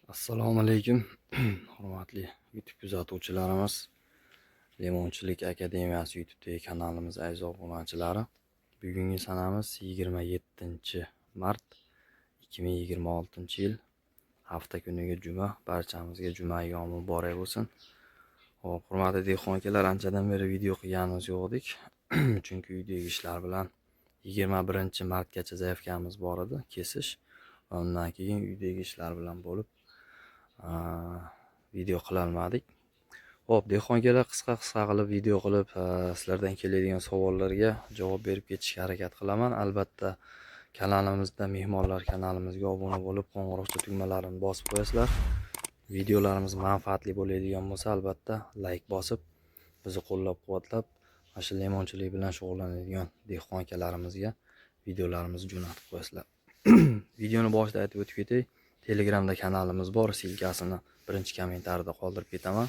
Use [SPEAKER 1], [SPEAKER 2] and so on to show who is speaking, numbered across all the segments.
[SPEAKER 1] Assalomu alaykum, hurmatli YouTube kuzatuvchilarimiz, Limonchilik akademiyasi YouTube'dagi kanalimiz aziz obunachilari. Bugungi sanamiz 27 mart 2026-yil, hafta kuniga juma. Barchamizga juma ayyomi muborak bo'lsin. Xo'p, hurmatli dehqon akalar, anchadan beri video qilganimiz yo'q edik. Chunki uydagi ishlar bilan 21 martgacha заявка miz bor edi, kesish. Va undan keyin uydagi ishlar bilan bo'lib video qilolmadik. Xo'p, dehqon akalar, qisqa-qisqa qilib video qilib, sizlardan keladigan savollarga javob berib ketishga harakat qilaman. Albatta, kanalimizda mehmonlar kanalimizga obuna bo'lib, qo'ng'iroqcha tugmalarini bosib qo'yasizlar. Videolarimiz manfaatli bo'ladigan bo'lsa, albatta layk bosib, bizni qo'llab-quvvatlab, mana shu limonchilik bilan shug'ullanadigan dehqon akalarimizga videolarimizni jo'natib qo'yasizlar. Videoni boshida aytib o'tib ketay. Telegramda kanalimiz bor, ссылка sini birinchi kommentariyada qoldirib ketaman.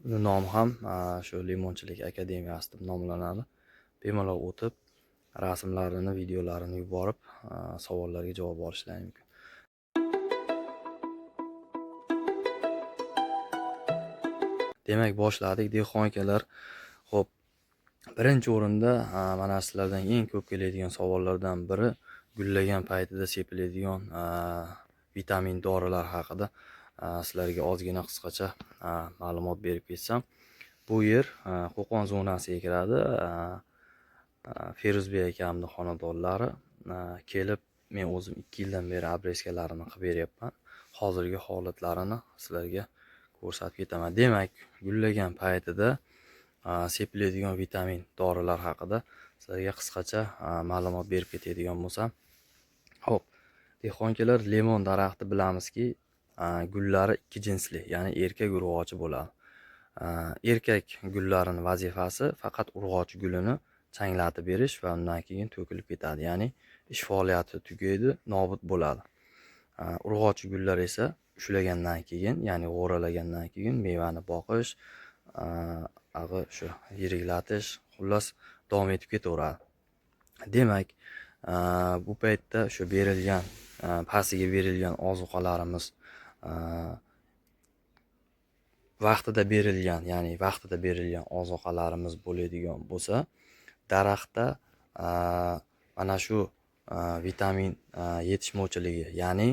[SPEAKER 1] Uni nomi ham shu Limonchilik akademiyasi deb nomlanadi. Bemalol o'tib, rasmlarini, videolarini yuborib, savollarga javob olishlari mumkin. Demak, boshladik, dehqon akalar. Xo'p, birinchi o'rinda mana sizlardan eng ko'p keladigan savollardan biri gullagan paytida sepiladigan vitamin dorilar haqida sizlarga ozgina qisqacha ma'lumot berib ketsam. Bu yer Qo'qon zonasiga kiradi. Feruzbek akamni xonadonlari kelib, men o'zim 2 yildan beri обрезка larini qilib beryapman. Hozirgi holatlarini sizlarga ko'rsatib ketaman. Demak, gullagan paytida sepiladigan vitamin dorilar haqida sizlarga qisqacha ma'lumot berib ketadigan bo'lsam. Xo'p, dehqon akalar, limon daraxti bilamizki, gullari ikki jinsli, ya'ni erkak urg'ochi bo'ladi. Erkak gullarini vazifasi faqat urg'ochi gulini changlatib berish va undan keyin to'kilib ketadi, ya'ni ish faoliyati tugaydi, nobud bo'ladi. Urg'ochi gullar esa ushlagandan keyin, ya'ni g'o'ralagandan keyin mevani boqish, ag'i shu yiriklatish, xullas davom etib ketaveradi. Demak, bu paytda shu berilgan, pastiga berilgan ozuqalarimiz vaqtida berilgan, ya'ni vaqtida berilgan ozuqalarimiz bo'ladigan bo'lsa, daraxtda mana shu vitamin yetishmovchiligi, ya'ni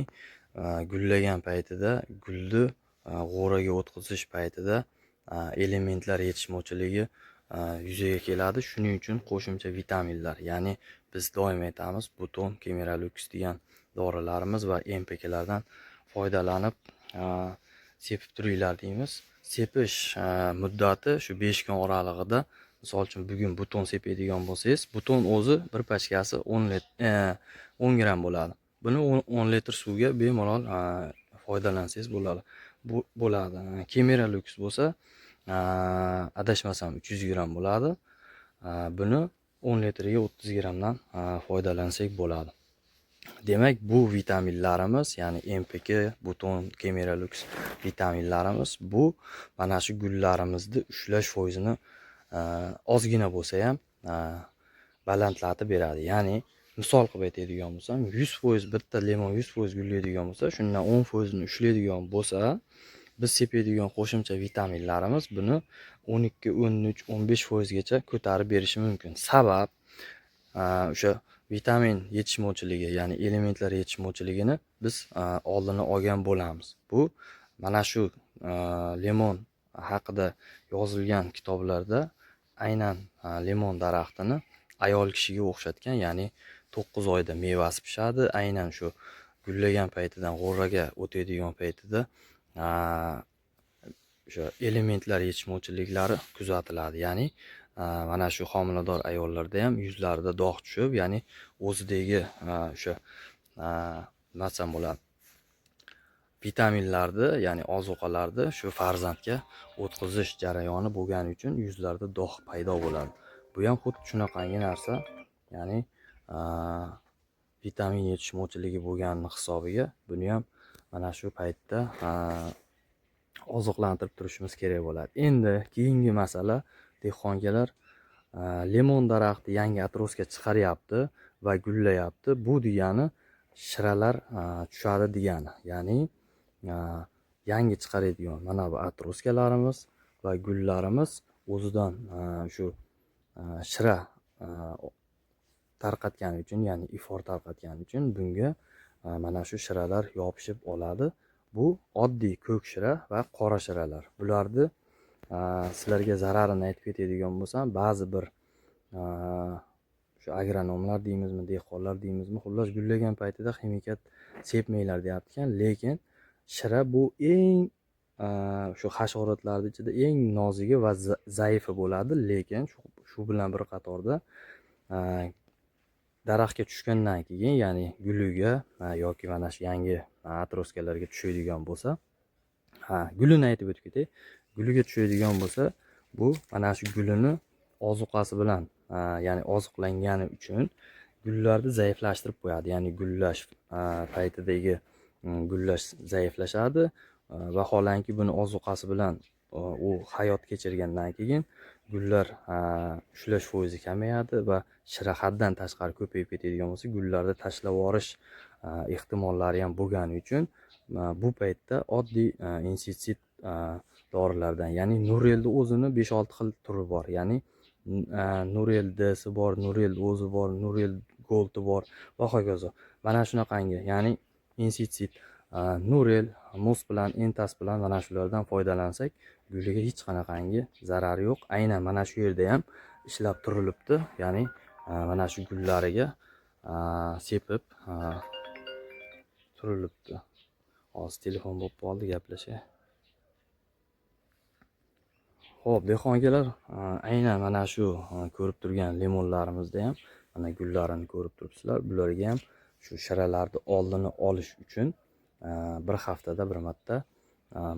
[SPEAKER 1] gullagan paytida gulni g'o'raga o'tkazish paytida elementlar yetishmovchiligi yuzaga keladi. Shuning uchun qo'shimcha vitaminlar, ya'ni biz doim aytamiz, Buton, Kemeralux degan dorilarimiz va NPKlardan foydalanib sepib turinglar deymiz. Sepish muddati shu 5 kun oralig'ida. Misol uchun, bugun Buton sepadigan bo'lsangiz, Buton o'zi bir pachkasi 10 gramm bo'ladi. Buni 10 litr suvga bemalol foydalansangiz bo'ladi. Bu bo'ladi. Kemeralux bo'lsa, adashmasam 300 gramm bo'ladi. Buni 10 litrga 30 grammdan foydalansak bo'ladi. Demak, bu vitaminlarimiz, ya'ni NPK, Buton, Kemeralux vitaminlarimiz bu mana shu gullarimizni ushlash foizini ozgina bo'lsa ham balandlatib beradi. Ya'ni misol qilib aytadigan bo'lsam, 100% bitta limon 100% gullaydigan bo'lsa, shundan 10%ini ushlaydigan bo'lsa, biz sepadigan qo'shimcha vitaminlarimiz buni 12, 13, 15 foizgacha ko'tarib berishi mumkin. Sabab o'sha vitamin yetishmovchiligi, ya'ni elementlar yetishmovchiligini biz oldini olgan bo'lamiz. Bu mana shu limon haqida yozilgan kitoblarda aynan limon daraxtini ayol kishiga o'xshatgan, ya'ni 9 oyda mevasi pishadi, aynan shu gullagan paytidan g'o'raga o'tadigan paytida o'sha elementlar yetishmovchiliklari kuzatiladi. Ya'ni mana shu homilador ayollarda ham yuzlarida dog' tushib, ya'ni o'zidagi o'sha nima desam bo'ladi, vitaminlarni, ya'ni ozuqalarni shu farzandga o'tkazish jarayoni bo'lgani uchun yuzlarda dog' paydo bo'ladi. Bu ham xuddi shunaqangi narsa, ya'ni vitamin yetishmovchiligi bo'lganini hisobiga buni ham mana shu paytda oziqlantirib turishimiz kerak bo'ladi. Endi keyingi masala, dehqonlar, limon daraxti yangi отростка chiqaryapti va gullayapti. Bu degani shiralar tushadi degani, ya'ni Yangi chiqaradigan mana bu отростка larimiz va gullarimiz o'zidan shu shira tarqatgani uchun, ya'ni ifor tarqatgani uchun bunga mana shu shiralar yopishib oladi. Bu oddiy ko'k shira va qora shiralar. Bularni sizlarga zararini aytib ketadigan bo'lsam, ba'zi bir shu agronomlar deymizmi, dehqonlar deymizmi, xullas gullagan paytida ximikat sepmanglar deyapti ekan, lekin shira bu eng shu hasharotlarning ichida eng nozigi va zaifi bo'ladi, lekin shu bilan bir qatorda daraxtga tushgandan keyin, ya'ni guliga yoki mana shu yangi отростка larga tushadigan bo'lsa, gulini aytib o'tib ketay, guliga tushadigan bo'lsa, bu mana shu gulini ozuqasi bilan, ya'ni oziqlangani uchun gullarni zaiflashtirib qo'yadi, ya'ni gullash paytidagi gullash zaiflashadi. Vaholanki buni ozuqasi bilan u hayot kechirgandan keyin gullar ushlash foizi kamayadi va shira haddan tashqari ko'payib ketadigan bo'lsa, gullarni tashlab yuborish ehtimollari ham bo'lgani uchun bu paytda oddiy insektitsid dorilardan, ya'ni Nurelni o'zini 5-6 xil turi bor, ya'ni Nurel D'si bor, Nurel o'zi bor, Nurel Goldi bor va hokazo. Mana shunaqangi, ya'ni insektitsid Nurel, Mus bilan, Entas bilan mana shulardan foydalansak, guliga hech qanaqangi zarari yo'q. Aynan mana shu yerda ham ishlab turilibdi, ya'ni mana shu gullariga sepib turilibdi. Hozir telefon bo'lib qoldi, gaplashay. Xo'p, dehqon akalar, aynan mana shu ko'rib turgan limonlarimizda ham mana gullarini ko'rib turibsizlar. Bularga ham shu shiralarni oldini olish uchun bir haftada bir marta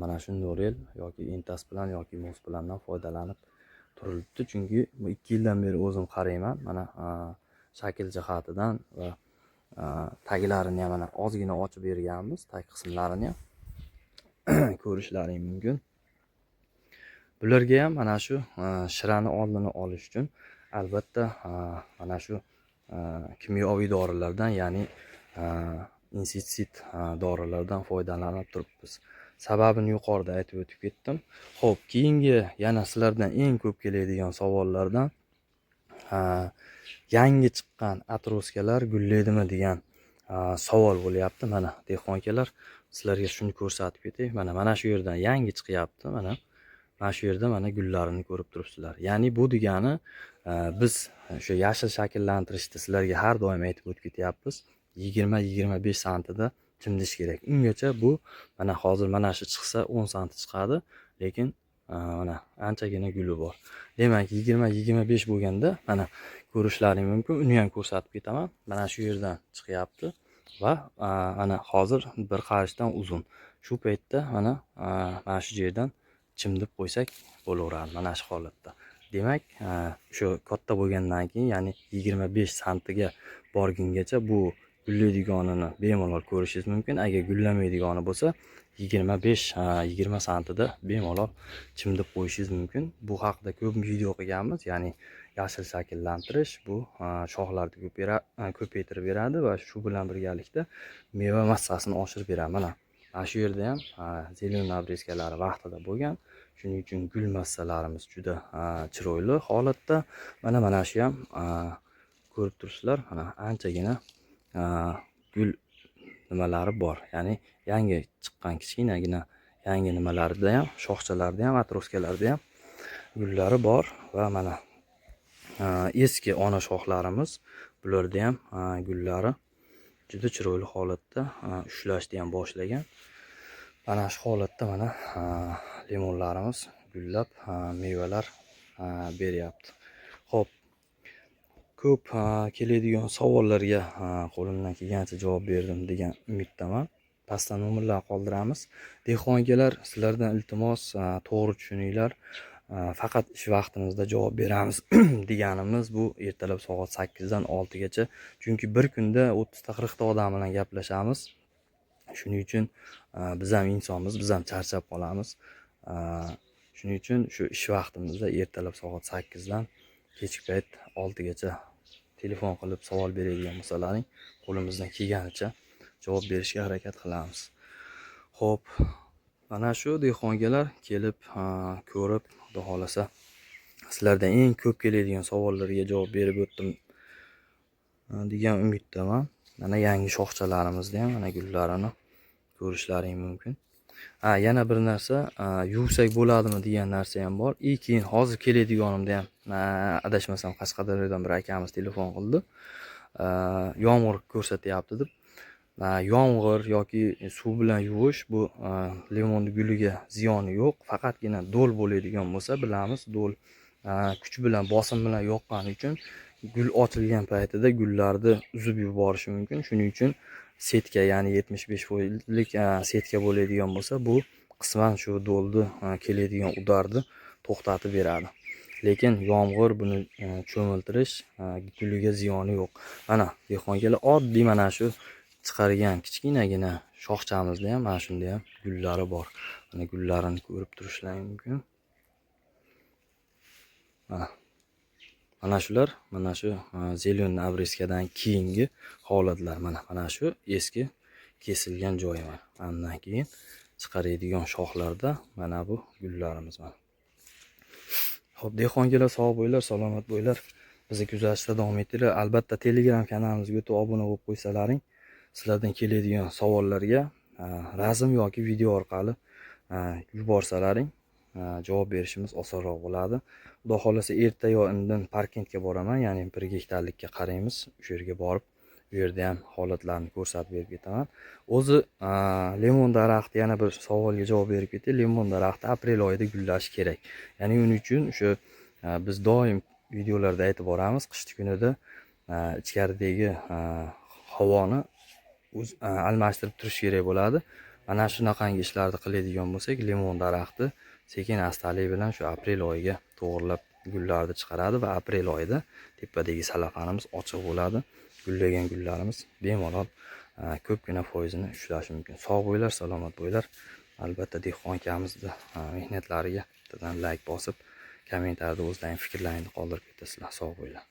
[SPEAKER 1] mana shu Nurel yoki Entas bilan yoki Mus bilan foydalanib turilibdi. Chunki bu 2 yildan beri o'zim qarayman, mana shakl jihatidan va taglarini ham mana ozgina ochib berganmiz, tag qismlarini ham ko'rishlaring mumkin. Bularga ham mana shu shirani oldini olish uchun albatta mana shu kimyoviy dorilardan, ya'ni insektitsid dorilardan foydalanib turibmiz. Sababini yuqorida aytib o'tib ketdim. Xo'p, keyingi yana sizlardan eng ko'p keladigan savollardan yangi chiqqan отростка lar gullaydimi degan savol bo'lyapti. Mana dehqon akalar, sizlarga shuni ko'rsatib ketay. Mana shu yerdan yangi chiqyapti. Mana shu yerda mana gullarini ko'rib turibsizlar. Ya'ni bu degani biz o'sha yashil shakllantirishda sizlarga har doim aytib o'tib ketyapmiz. 20-25 santida chimdish kerak. Ungacha bu mana hozir mana shu chiqsa 10 santi chiqadi, lekin mana anchagina guli bor. Demak, 20-25 bo'lganda mana ko'rishlaring mumkin. Uni ham ko'rsatib ketaman. Mana shu yerdan chiqyapti va ana hozir bir qarichdan uzun. Shu paytda mana shu yerdan chimdib qo'ysak bo'laveradi mana shu holatda. Demak, shu katta bo'lgandan keyin, ya'ni 25 santiga borgungacha bu gullaydiganini bemalol ko'rishingiz mumkin. Agar gullamaydigani bo'lsa, 25-20 santida bemalol chimdib qo'yishingiz mumkin. Bu haqida ko'p video qilganmiz, ya'ni yashil shakllantirish bu shoxlarni ko'paytirib beradi va shu bilan birgalikda meva massasini oshirib beradi. Mana shu yerda ham зелёный обрезка lari vaqtida bo'lgan. Shuning uchun gul massalarimiz juda chiroyli holatda. Mana shu ham ko'rib turibsizlar, mana anchagina gul nimalari bor. Ya'ni yangi chiqqan kichkinagina yangi nimalarida ham, shoxchalarda ham, отростка larda ham gullari bor va mana eski ona shoxlarimiz, bularda ham gullari juda chiroyli holatda ushlashni ham boshlagan. Mana shu holatda mana limonlarimiz gullab mevalar beryapti. Xo'p, ko'p keladigan savollarga qo'limdan kelgancha javob berdim degan umiddaman. Pastda nomerlar qoldiramiz. Dehqon akalar, sizlardan iltimos, to'g'ri tushuninglar. Faqat ish vaqtimizda javob beramiz deganimiz bu ertalab soat 8 dan 6 gacha. Chunki bir kunda 30 ta 40 ta odam bilan gaplashamiz. Shuning uchun biz ham insonmiz, biz ham charchab qolamiz. Shuning uchun shu ish vaqtimizda ertalab soat 8 dan kechki payt 6 gacha telefon qilib savol beradigan bo'lsalaring, qo'limizdan kelganicha javob berishga harakat qilamiz. Xo'p, mana shu dehqonlar kelib ko'rib, xudo xolasa sizlardan eng ko'p keladigan savollarga javob berib o'tdim degan umiddaman. Mana yangi shoxchalarimizda ham mana gullarini ko'rishlaring mumkin. Yana bir narsa, yuvsak bo'ladimi degan narsa ham bor. И keyin hozir keladiganimda ham adashmasam Qashqadaryodan bir akamiz telefon qildi. Yomg'ir ko'rsatyapti deb. Yomg'ir yoki suv bilan yuvish bu limonni guliga ziyoni yo'q. Faqatgina do'l bo'ladigan bo'lsa, bilamiz, do'l kuch bilan, bosim bilan yoqqani uchun gul ochilgan paytida gullarni uzib yuborishi mumkin. Shuning uchun setka, ya'ni 75 foizlik setka bo'ladigan bo'lsa, bu qisman shu do'lni keladigan удар ni to'xtatib beradi. Lekin yomg'ir buni cho'miltirish guliga ziyoni yo'q. Mana dehqon akalar, oddiy mana shu chiqargan kichkinagina shoxchamizda ham mana shunda ham gullari bor. Mana gullarini ko'rib turishlaring mumkin. Mana shular, mana shu зелёный обрезка dan keyingi holatlar. Mana shu eski kesilgan joyi mana. Undan keyin chiqaradigan shoxlarda mana bu gullarimiz mana. Xo'p, dehqon akalar, sog' bo'linglar, salomat bo'linglar. Bizni kuzatishda davom etinglar. Albatta Telegram kanalimizga o'tib obuna bo'lib qo'ysalaring, sizlardan keladigan savollarga rasm yoki video orqali yuborsalaring, javob berishimiz osonroq bo'ladi. Xudo xolasa erta yo indin Parkentga boraman, ya'ni 1 gektarlikka qaraymiz. O'sha yerga borib, u yerda ham holatlarni ko'rsatib berib ketaman. O'zi limon daraxti, yana bir savolga javob berib ketay. Limon daraxti aprel oyida gullashi kerak. Ya'ni uning uchun o'sha biz doim videolarda aytib boramiz, qishni kunida ichkaridagi havoni almashtirib turish kerak bo'ladi. Mana shunaqangi ishlarni qiladigan bo'lsak, limon daraxti sekin astalik bilan shu aprel oyiga to'g'rilab gullarni chiqaradi va aprel oyida tepadagi salafanimiz ochiq bo'ladi. Gullagan gullarimiz bemalol ko'pgina foizini ushlashi mumkin. Sog' bo'linglar, salomat bo'linglar. Albatta dehqon akamizni mehnatlariga bittadan layk bosib, kommentariyada o'zlaring fikrlaringni qoldirib ketasizlar. Sog' bo'linglar.